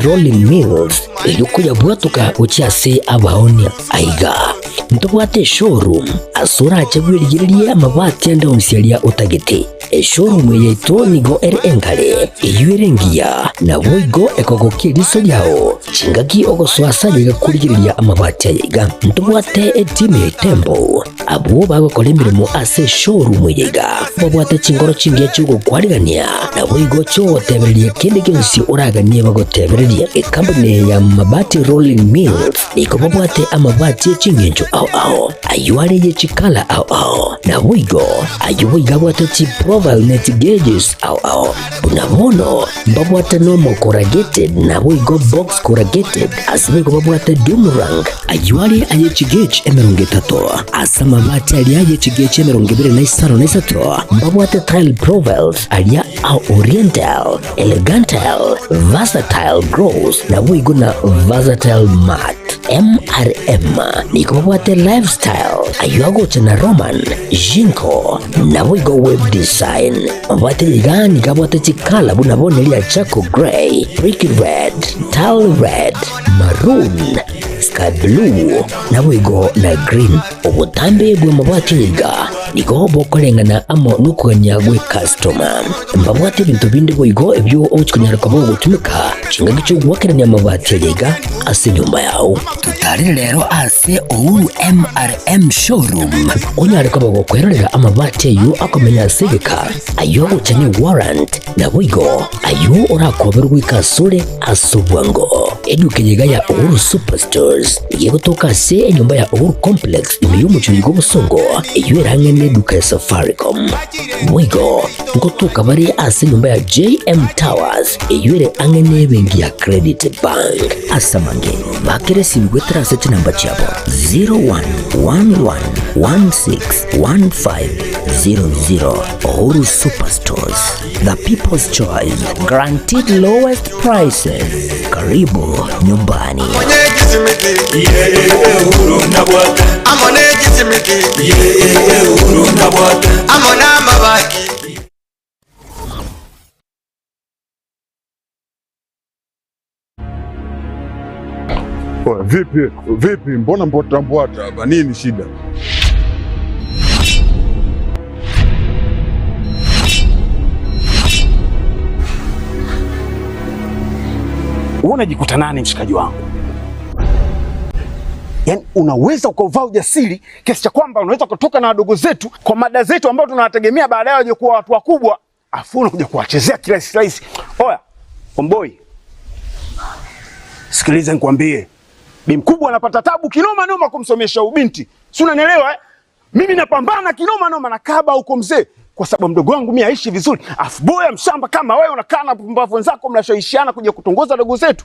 Rolling Mills, erio koyabwatoka gochia ase abaonia. Aiga ntobwate eshowroom ase orache bwerigererie amabati ande onsi aria otagete. Eshowroom eye yaito nigo ere engare, eyio ere engiya, naboigo ekogokia eriso riao chingaki ogosoa ase aye iga korigereria amabati aya iga. Ntobwate etimu ya Itembo abwo bagokora emeremo ase eshowroom eye iga, babwate chingoro chingiya chi'ogokwarigania, naboigo chi'ogotebereria kende gionsi oraganie bagotebererie. Ekampuni eye ya Mabati Rolling Mills nigo babwate amabati e ching'encho ao ao, ayio are ye chikala ao ao, naboigo ayio boigo abwate chiprofile ne chigauges ao ao. Buna bono mbabwate normal corrugated naboigo box corrugated, ase boigo babwate doomerang, ayio are aye chigauge 30, ase amabati aria aye chigauge 25 na mbabwate tile profiles aria a oriental, Elegantal, Versatile Gross naboigo na Versatile Matte. MRM nigo babwate Lifestyle, ayio agocha na Roman, Jinko, naboigo Web Design. Babwate iga nigo abwate chikala buna bono eria Charcoal Grey, Brick Red, Tile Red, Maroon, Sky Blue, naboigo na Green. Obotambe bw'amabati iga nigo bokoreng'ana amo nokogania gw'ekastoma. Mbabwate ebinto binde boigo ebio ogochia konyara koba ogotumeka chingaki chi'ogoakerania amabati aya iga ase enyomba yao. Totarere rero ase Uhuru MRM Showroom onyare koba gokwerorera amabati ayio akomenya ase egeka, ayio agocha ne warrant, Naboigo ayio orakoberwe goika asore ase obwango. Eduka eye iga ya Uhuru Superstores nigo egotoka ase enyomba ya Uhuru Complex ime y'omochie oyo bw'obosongo, eyio ere ang'e n'eduka ya Safaricom. Boigo ngotoka bare ase enyomba ya JM Towers eyio ere ang'e n'ebenki ya Credit Bank. Ase amange bakere esimi goetera ase chinamba chiabo 0111161500. Uhuru Superstores, the people's choice, guaranteed lowest prices. Karibu nyumbani. Oya, vipi vipi, mbona mbwata mbwata hapa, nini shida? Wewe unajikuta nani mshikaji wangu? Yaani unaweza ukauvaa ujasiri kiasi cha kwamba unaweza kutoka na wadogo zetu kwa mada zetu ambao tunawategemea baadaye waje kuwa watu wakubwa, afu unakuja kuwachezea kirahisi rahisi. Oya, omboi, sikiliza nikwambie, bi mkubwa anapata tabu kinoma noma kumsomesha ubinti, si unanielewa eh? Mimi napambana kinoma noma na kaba huko mzee, kwa sababu mdogo wangu mimi aishi vizuri, afu boya mshamba kama wewe unakaa na pumbavu wenzako mnashawishiana kuja kutongoza dogo zetu.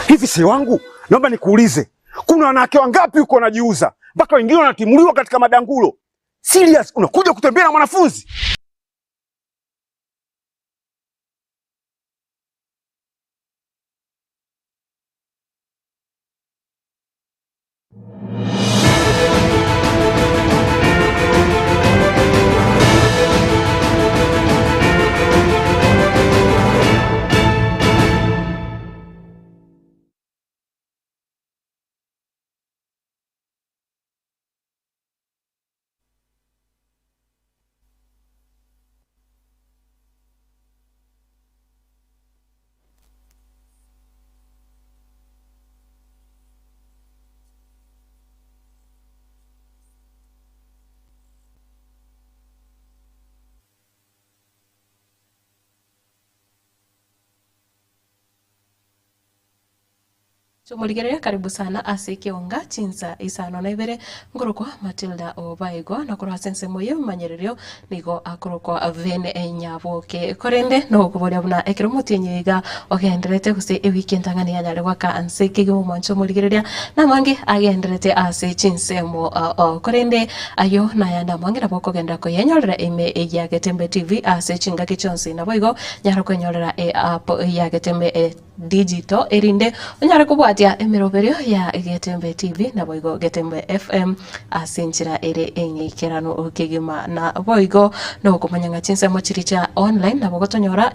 Hivi si wangu, naomba nikuulize, kuna wanawake wangapi huko wanajiuza mpaka wengine wanatimuliwa katika madangulo? Serious, unakuja kutembea na mwanafunzi? Chomorigereria karibu sana ase ekeonga chinsa isano na ibere nkorokwa Matilda Obaigwa na korwa ase ensemo y'ebimanyererio nigo akorokwa Vene Nyaboke. Korende nokoboria buna ekero omotienyi iga ogenderete gose ewiki entang'ani yanyare goaka nse kegima omwancho omorigereria namange agenderete ase chinsemo ao. Korende ayio nayande amange nabo okogenderera koyenyorera ime ya Getembe TV ase chingaki chionsi naboigo nyara kwenyorera eapp ya Getembe. Digital erinde onyare kobwatia emeroberio ya Getembe TV naboigo Getembe FM ase enchera ere eng'ikeranu kegima. Naboigo nokomanya ng'a chinsemo chiria chia online nabo gotonyora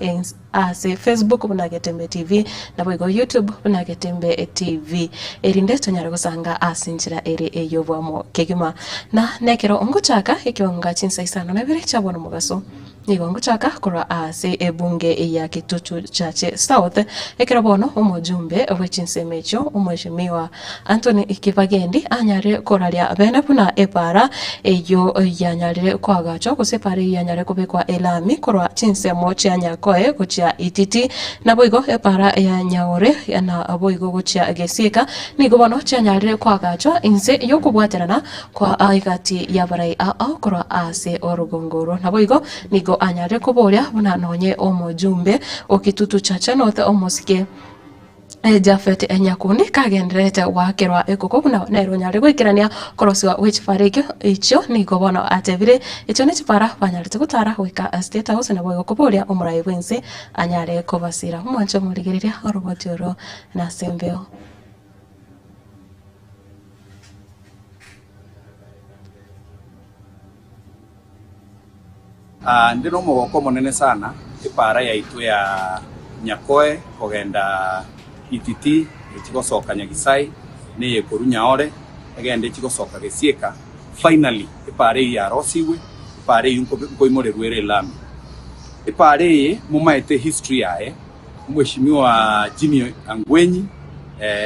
ase Facebook buna Getembe TV naboigo YouTube buna Getembe TV erinde tonyare gosanga ase enchera ere ey'obwamo kegima. Na nekero ngochaka ekeonga chinsa isano na ibere chia bono mogaso. Nigo ngochaka korwa ase ebunge ya Kitutu Chache South, ekero bono omojumbe bwe chinsemo echio Omweshimiwa Anthony Kibagendi anyare koraria bene buna epaara eyio yanyarire koagachwa gose epaara eyio yanyare kobekwa elami korwa chinsemo chia Nyakoe gochia Ititi naboigo epaara ya Nyaore naboigo gochia Gesieka nigo bono chianyarire koagachwa inse yokobwaterana Kwa egati y'abarai ao korwa ase orogongo orwo. Naboigo nigo anyare koboria buna nonye omojumbe o Kitutu Chache North omosike Japhet Nyakundi kagendererete goakerwa ekoko buna nere onyare goikerania korosiwa gwe chipara ekio echio nigo bono atebire echio ne chipara banyarete gotara goika State House naboigo koboria omorai bwense anyare kobasira. Omwanche omorigereria oroboti oro nase embeo. Aa nde nomogoko omonene sana epaara yaito ya Nyakoe kogenda Ititi echi gosoka Nyagisai na eye korwa Nyaore egende echi gosoka Gesieka finally epaara eyio yarosigwe epaara eyio nkoimorerwa ere elami. Epaara eye momaete history yaye. Omweshimiwa Jimmy Angwenyi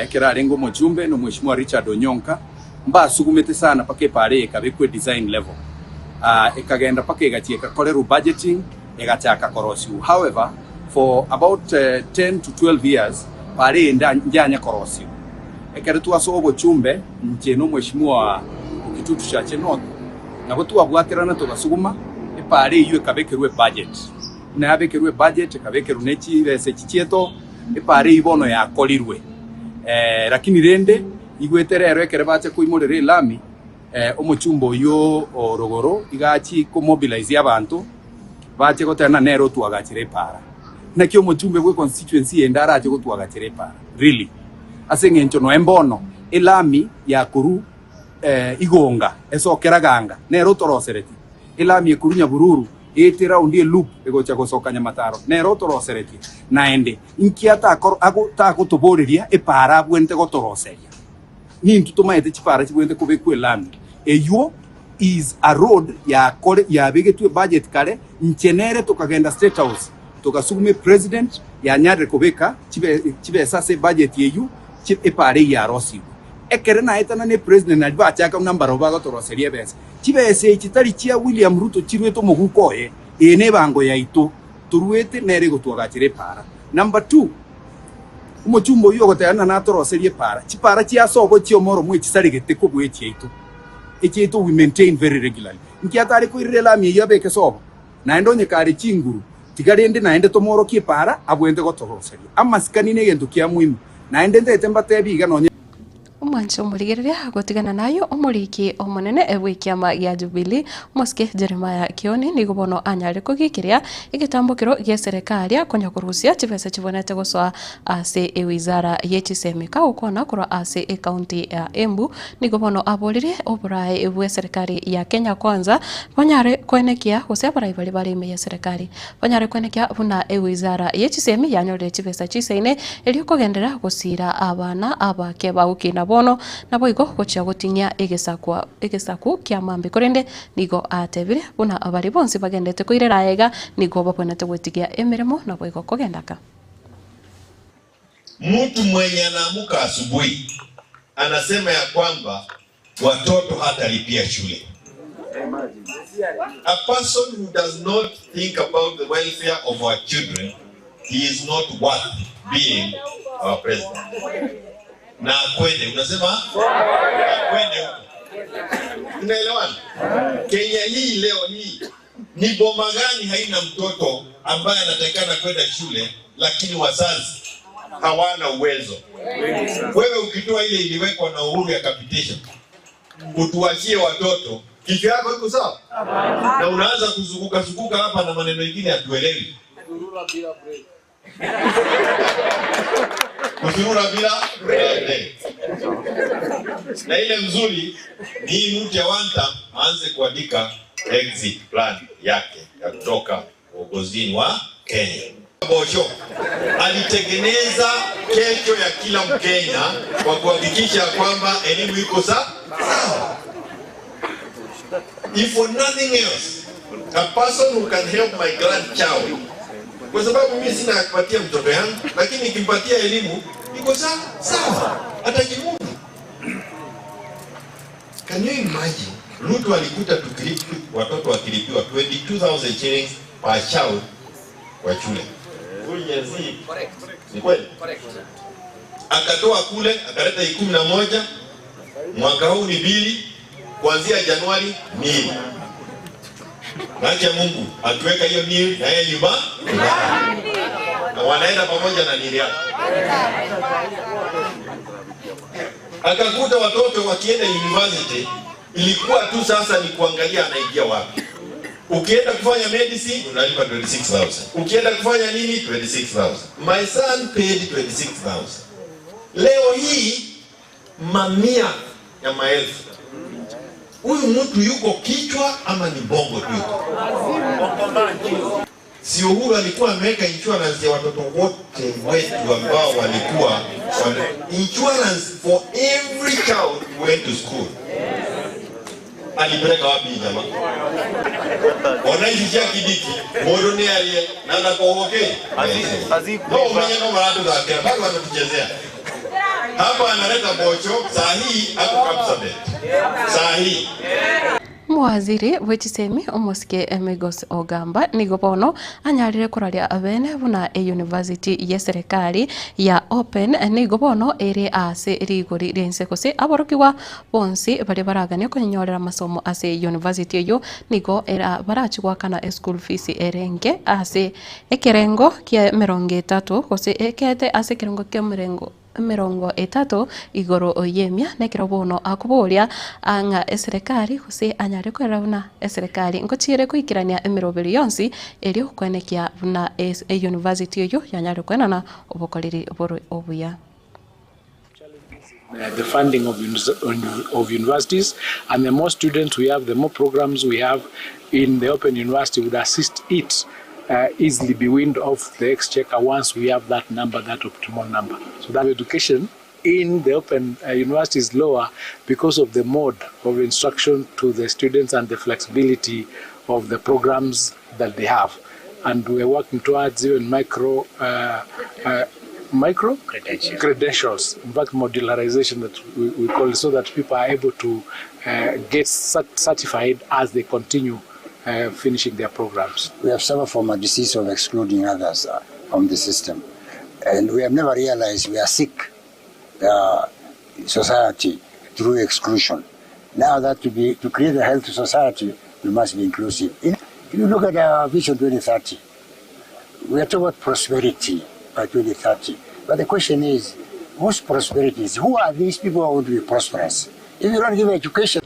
ekero arenge omochumbe na omweshimiwa Richard Onyonka mbasugumete sana mpaka epaara eye ekabekwa edesign level ekagenda mpaka egachia ekakorerwa budgeting egachaka korosiwa however for about 10 to 12 years paara eye njanya korosiwa. Ekero twasoa obochumbe inche na omweshimiwa o Kitutu Chache North nabo twabwaterana togasuguma epaara eyio ekabekerwa ebudget. Buna yabekerwe ebudget, ekabekerwa ne chibesa echi chiaito, epaara eyio bono yakorirwe. Lakini rende, igwete rero ekero bacha koimorera elami, omochumba oyio o rogoro iga achie komobilize abanto, bache goteba ng'a nere otwagachere epaara. Naki omochumbe bwe constituency ende arache gotwagachera epaara? Really? Ase eng'encho noe mbono elami yakorwa igonga esokera ganga nere otoroseretie, elami ekorwa nyabururu Ete raundi eloop egocha gosoka nyamataro nere otoroseretie, naende inki atagotoboreria epaara abwenerete gotoroseria? Nintwe tomaete chipaara chibwenerete kobekwa elami. Eywo is a road yakore yabegetwe ebudget kare, inche nere tokagenda State House togasuguma epresident yanyarire kobeka chibesa ase ebudget eywo epaara eyio yarosigwe. Ekere naetana ne president naria bachaka buna mbarabwo bagotoroseria ebesa. Chibesa echi tari chia William Ruto chiruete omoguko oye, eye nebango yaito toruete nere egotwagachera epaara. Number two, omochumba oyio ogoteba ng'a natoroserie epaara, chipaara chia ase obo chi'omoro mwechisaregete kobua echiaito. Echiaito we maintain very regularly. Nki atare koirera elami eyio abeke sobo? Naende onye kare chinguru, tiga rende naende tomworokie epaara abwenerete gotoroseria. Amasikani negento kia muhimu. Naende ntagete mbatebie iga nonye. Omwanche omorigereria gotigana naye omoriki omonene bw'ekiama gia Jubilee, omosike Jeremiah Kioni nigo bono anyare kogikiria egetambokero gi'eserekari konya korusia chibesa chibwenerete gosoa ase ewizara ye chisemi. Kagokwana korwa ase ecounty ya Embu nigo bono aborire oboraai bw'eserekari ya Kenya Kwanza banyare koenekia gose abarai baria bare ime y'eserekari Banyare kwenekia buna ewizara ye chisemi yanyorire chibesa chisaine erio kogenderera gosiira abana abake bagokina bono, naboigo gochia gotinyia egesakwa egesaku kia mambia. Korende nigo atebire buna baria bonsi bagenderete koirera aiga nigo babwenerete gwetigia emeremo naboigo kogenda ka. Mtu mwenye anaamuka asubuhi anasema ya kwamba watoto hatalipia shule. A person who does not think about the welfare of our children, he is not worth being our president. Na akwende, unasema akwende huko. Tunaelewana? Kenya hii leo hii ni boma gani haina mtoto ambaye anatakikana kwenda shule lakini wazazi hawana uwezo? Wewe ukitoa ile iliwekwa na Uhuru ya capitation, utuachie watoto, kichwa yako iko sawa? Na unaanza kuzunguka zunguka hapa na maneno mengine hatuelewi. Kusurura bila brand. Na ile mzuri ni hii mtu ya one term aanze kuandika exit plan yake ya kutoka uongozini wa Kenya. Bosho alitengeneza kesho ya kila Mkenya kwa kuhakikisha kwamba elimu iko sawa. If for nothing else, a person who can help my grandchild, kwa sababu mimi sina ya kupatia mtoto yangu, lakini nikimpatia elimu iko sawa sawa, atajimudu. Can you imagine? Ruto alikuta tukilipi watoto wakilipiwa 22,000 shillings per child kwa shule. Huyu Gen Z, ni kweli? Akatoa kule akaleta 11, mwaka huu ni bili, kuanzia Januari nil. Nacha Mungu akiweka hiyo nil na yeye nyumba na wanaenda pamoja na nil yake. Akakuta watoto wakienda university, ilikuwa tu sasa ni kuangalia anaingia wapi. Ukienda kufanya medicine unalipa 26,000. Ukienda kufanya nini 26,000. My son paid 26,000. Leo hii mamia ya maelfu. Huyu mtu yuko kichwa ama ni bongo tu yuko? Si Uhuru alikuwa ameweka insurance ya watoto wote wetu ambao walikuwa insurance for every child who went to school. Alipeleka wapi hii jamaa? Ona ici cia Kindiki mundu ni arie na ndakogoke no umenye no maratuthakira bado wanatuchezea hapa. Analeta bocho saa hii ako Kapsabet saa hii. Mwaziri bwechisemi omosike Migos Ogamba nigo bono anyarire kuraria abene buna e university ya serikali ya open nigo bono ere ase rigori riense gose aborokigwa bonsi baria baragania konyorera masomo ase university eyo nigo era barachigwakana school fees erenge ase ekerengo kia 30 gose ekete ase ekerengo kia mirengo 30 igoro yemia nekero bono akuboria ang'a eserekari gose anyare kwerera buna eserekari ngochiere koikerania emeroberi yonsi erio kwenekia buna e university eyo yanyare kwenana obokoreri boro obuya. The funding of universities, and the more students we have, the more programs we have in the Open University would assist it easily be weaned off the exchequer once we have that number, that optimal number. So that education in the Open University is lower because of the mode of instruction to the students and the flexibility of the programs that they have. And we're working towards even micro credentials, in fact modularization that we call it, so that people are able to get certified as they continue finishing their programs. We have suffered from a disease of excluding others from the system, and we have never realized we are sick society through exclusion. Now that to create a healthy society, we must be inclusive. If you look at our Vision 2030, we are talking about prosperity by 2030. But the question is, whose prosperity is? Who are these people who want to be prosperous? If you don't give education,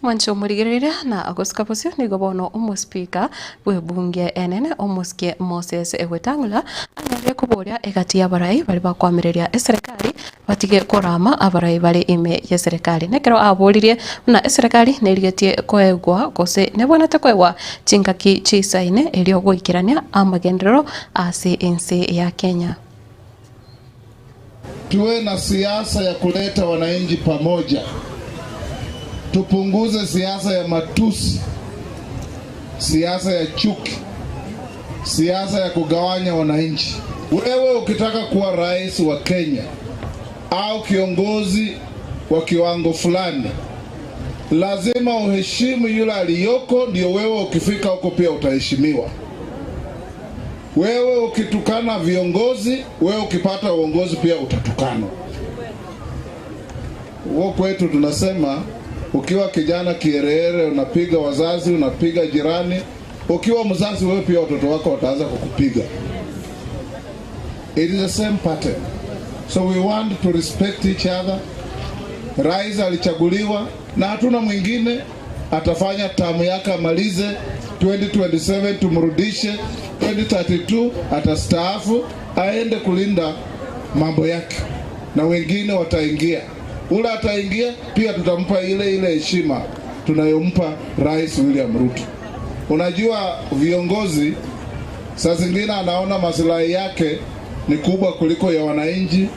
Mwancho omorigereria na agosika bosio nigo bono omospika bw'ebunge enene omosike Moses Wetang'ula anyarire koboria egati ya abarai bari bakwamireria eserekari batige korama abarai bari ime ya eserekari nekero aboririe buna eserekari nerigetie koegwa gose nebwanete koegwa chingaki chisaine erio goikerania amagenderero ase ense ya Kenya. Tuwe na siasa ya kuleta wananchi pamoja. Tupunguze siasa ya matusi, siasa ya chuki, siasa ya kugawanya wananchi. Wewe ukitaka kuwa rais wa Kenya au kiongozi wa kiwango fulani, lazima uheshimu yule aliyoko, ndio wewe ukifika huko pia utaheshimiwa. Wewe ukitukana viongozi, wewe ukipata uongozi pia utatukanwa. Huko kwetu tunasema ukiwa kijana kiherehere unapiga wazazi, unapiga jirani. Ukiwa mzazi wewe pia watoto wako wataanza kukupiga. It is the same pattern. So we want to respect each other. Rais alichaguliwa na hatuna mwingine, atafanya tamu yake amalize 2027 tumrudishe. 2032 atastaafu aende kulinda mambo yake na wengine wataingia. Ule ataingia pia tutampa ile ile heshima tunayompa Rais William Ruto. Unajua viongozi saa zingine anaona maslahi yake ni kubwa kuliko ya wananchi,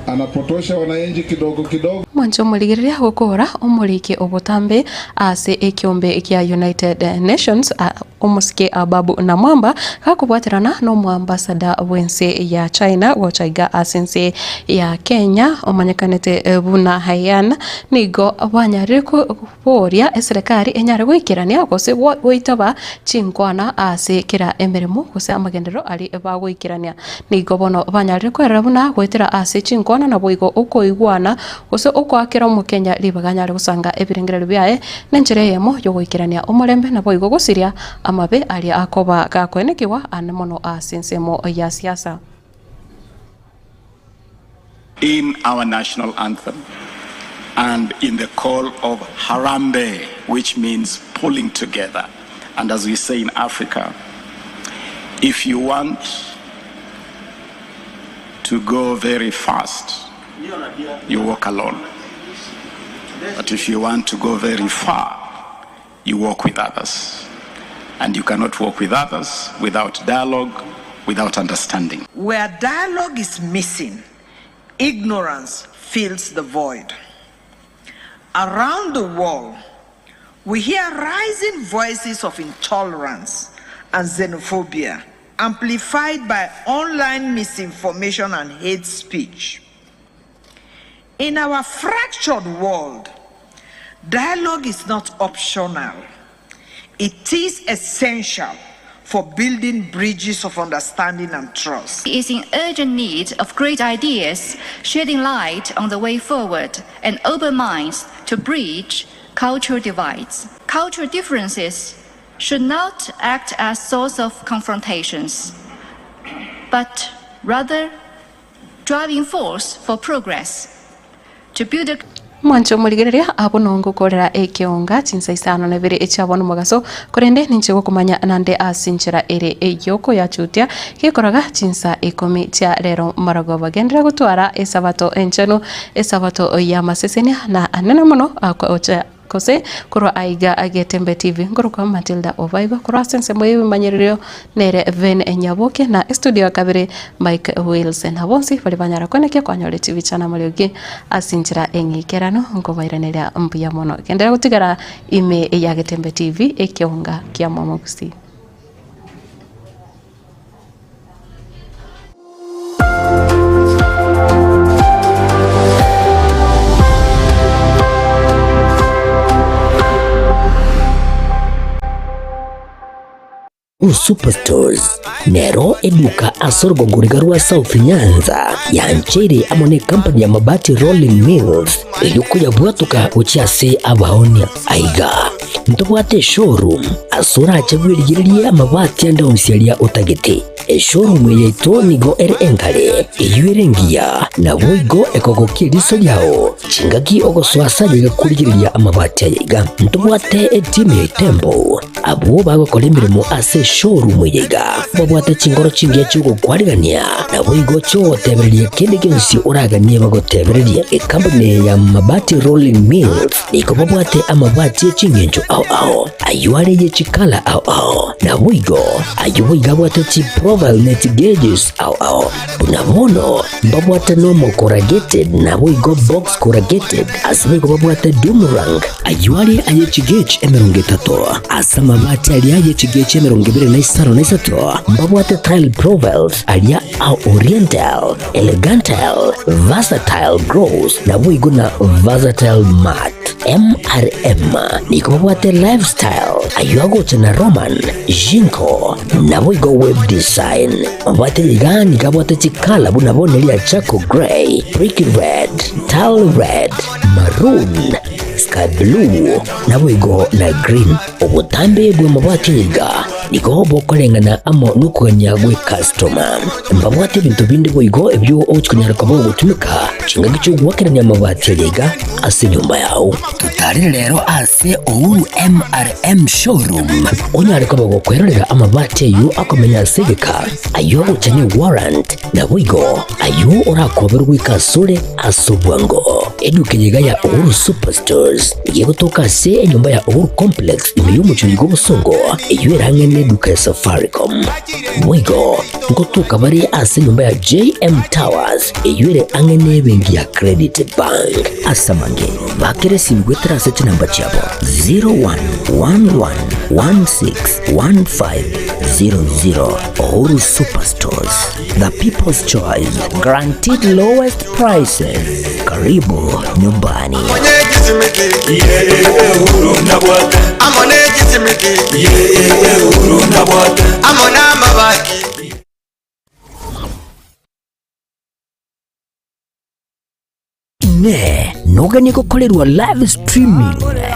anapotosha wananchi kidogo kidogo. Mwanche omorigereria gokora omorike obotambe ase ekiombe kia United Nations omosike Ababu Namwamba gakobwaterana nomoambassador bwense ya China gocha iga ase ense ya Kenya omanyekanete buna Haiyan nigo banyarire Boria eserekari enyare goikerania gose goitaba chinkwana ase kera emeremo gose amagenderero aria bagoikerania. Nigo bono banyarire kwerera buna goetera ase chinkwana naboigo okoigwana gose okoakera omokenya ribaga anyare gosanga ebirengererio biaye nenchera eyemo yogoikerania omorembe naboigo gosiria amabe aria akoba gakoenekigwa ane mono ase ensemo ya siasa. In our national anthem and in the call of Harambee, which means pulling together. And as we say in Africa, if you want to go very fast, you walk alone. But if you want to go very far, you walk with others. And you cannot walk with others without dialogue, without understanding. Where dialogue is missing, ignorance fills the void. Around the world, we hear rising voices of intolerance and xenophobia, amplified by online misinformation and hate speech. In our fractured world, dialogue is not optional. It is essential for building bridges of understanding and trust. Is in urgent need of great ideas, shedding light on the way forward and open minds to bridge cultural divides. Cultural differences should not act as source of confrontations, but rather driving force for progress. To build a Mwanche omorigereria abwo nongokorera ekeonga chinsa isano na ibere echia bono omogaso, korende ninche gokomanya nande ase enchera ere ey'okoyachutia gekoraga chinsa ikomi chia rero marogoba. Genderera gotwara esabato enchenu, esabato y'amasesenia na anene mono akocha Gose korwa aiga Getembe TV nkorokwa Matilda Obaigwa korwa ase ensemo y'ebimanyererio nere Ben Nyaboke na estudio ya kabere Mike Wilson. Aba bonsi baria banyara kwenekia kwanyora chibicha na amariogi ase enchera eng'ikeranu nkobairaneria mbuya mono. Genderera gotigara ime ya Getembe TV ekeonga kia Mwamogusii. Superstores nero eduka ase orogongo riga rwa South Nyanza yancheire amo ne company ya Mabati Rolling Mills erio koyabwatoka gochia ase abaonia. Aiga ntobwate eshowroom ase orache bwerigererie amabati ande onsi aria otagete. Eshowroom eye yaito nigo ere enkare, eyio ere engiya, naboigo ekogokia eriso riao chingaki ogosoa ase aye korigereria amabati aya iga. Ntobwate etimu ya Itembo abwo bagokora emeremo ase eshowroom eye iga, babwate chingoro chingiya chi'ogokwarigania, naboigo chi'ogotebereria kende gionsi oraganie bagotebererie. Ekampuni ya Mabati Rolling Mills nigo babwate amabati e ching'encho ao ao, ayio are ye chikala ao ao, naboigo ayio boigo abwate chiprofile ne chigeges ao ao. Buna bono mbabwate nomo corrugated naboigo box corrugated, ase boigo babwate doom rank, ayio are aye chigauge 30, ase amabati aria aye chigauge 23 mbabwate tile profiles aria a oriental, elegantal, versatile gross, naboigo na versatile mat. MRM nigo babwate lifestyle ayio agocha na Roman, Jinko, naboigo web design. Mabwate iga nigo abwate chikala buna bono eria charcoal grey, brick red, tile red, maroon, sky blue, naboigo na green. Obotambe bw'amabwate iga nigo bokoreng'ana amo nokogania gw'ecustoma. Mbabwate ebinto binde boigo ebio ogochi konyara koba ogotumeka chingaki chi'ogoakerania amabati aria iga ase enyomba yao. Totarire rero ase Uhuru MRM Showroom onyare koba gokwerorera amabati ayio akomenya ase egeka, ayio agocha ne warrant, naboigo ayio orakoberwe goika asore ase obwango. Eduka eye iga ya Uhuru Superstores nigo egotoka ase enyomba ya Uhuru Complex ime y'omochie oyo bw'obosongo eyio ere ang'e neduka ya Safaricom. Boigo ngotoka bare ase enyomba ya JM Towers eyio ere ang'e nebenki ya Credit Bank. Ase amange, bakera esimi goetera ase chinamba chiabo 0111161500. Uhuru Superstores, the people's choice, guaranteed lowest prices. Karibu nyumbani. Inee, noganie gokorerwa live streaming?